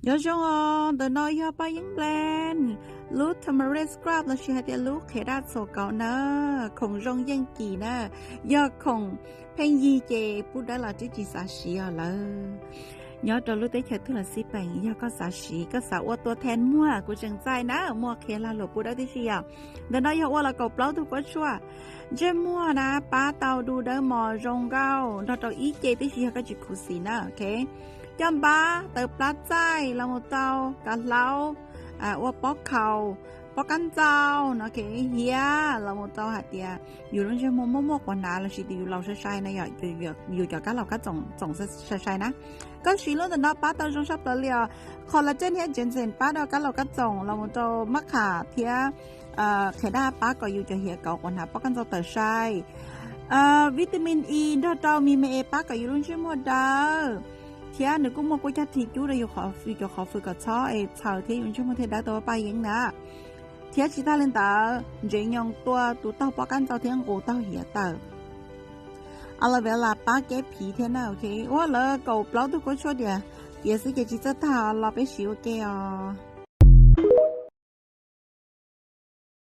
Nyob zoo os, ntawm no yog paj yeeb nplees, lub turmeric scrub lossis hais tias lub qhiav daj txhuam kauv na, khoom zoo yeej kis na, yog khoom pheej yig ces pub dawb los twb tsis xav siv os lawm. Nyob rau lub teb chaws twg los xij peem, yog koj xav siv, koj xav ua tua then muag, kuv tseem txais na, muaj qhia lag luam pub dawb tib si os. Ntawm no yog ua los kaum plaub tug kuab tshuaj. Ntsej muag na pab tau du dawb mos zoo nkauj nrog rau ib ce tib si yog koj tsis khuv xim na, ok. Coj npab tawv plab txaij los mus tau kav hlaub, ua pob khaus, pob kab ntxaus no, ok, hiav los mus tau hais tias yus lub ntsej muag muaj muaj quav hnav lossis tias yus laus sai sai na, yus cov kab laus kab txoom txoom sai sai na. Koj siv lub ntawm no pab tau zoo sab plaws li os. Collagen thiab ginseng pab rau kab laus kab txoom los mus rau mab kham thiab qhiav daj pab kom yus cov hiav kauv quav hnav pob kab ntxaus tawm sai. Vitamin E nrog rau me me e pab kom yus lub ntsej muag dawb, thiab nws kuj muaj kuj cog thi cub rau yus cov qhov fwm kom txhob es txhaws thiab yus ntsej muag thiaj dawb tau paj yeeb na. Thiab tsis tag li ntawd, ntsev nyoos tua tus taug pob kab ntxaus thiab nqus taug hiav tawm. Aloe vera pab keb phiv thiab na, ok. Ua lawv kaum plaub tug kuab tshuaj tiam, tiam xwb ces tsis txawj tag, los peb siv ua ke os.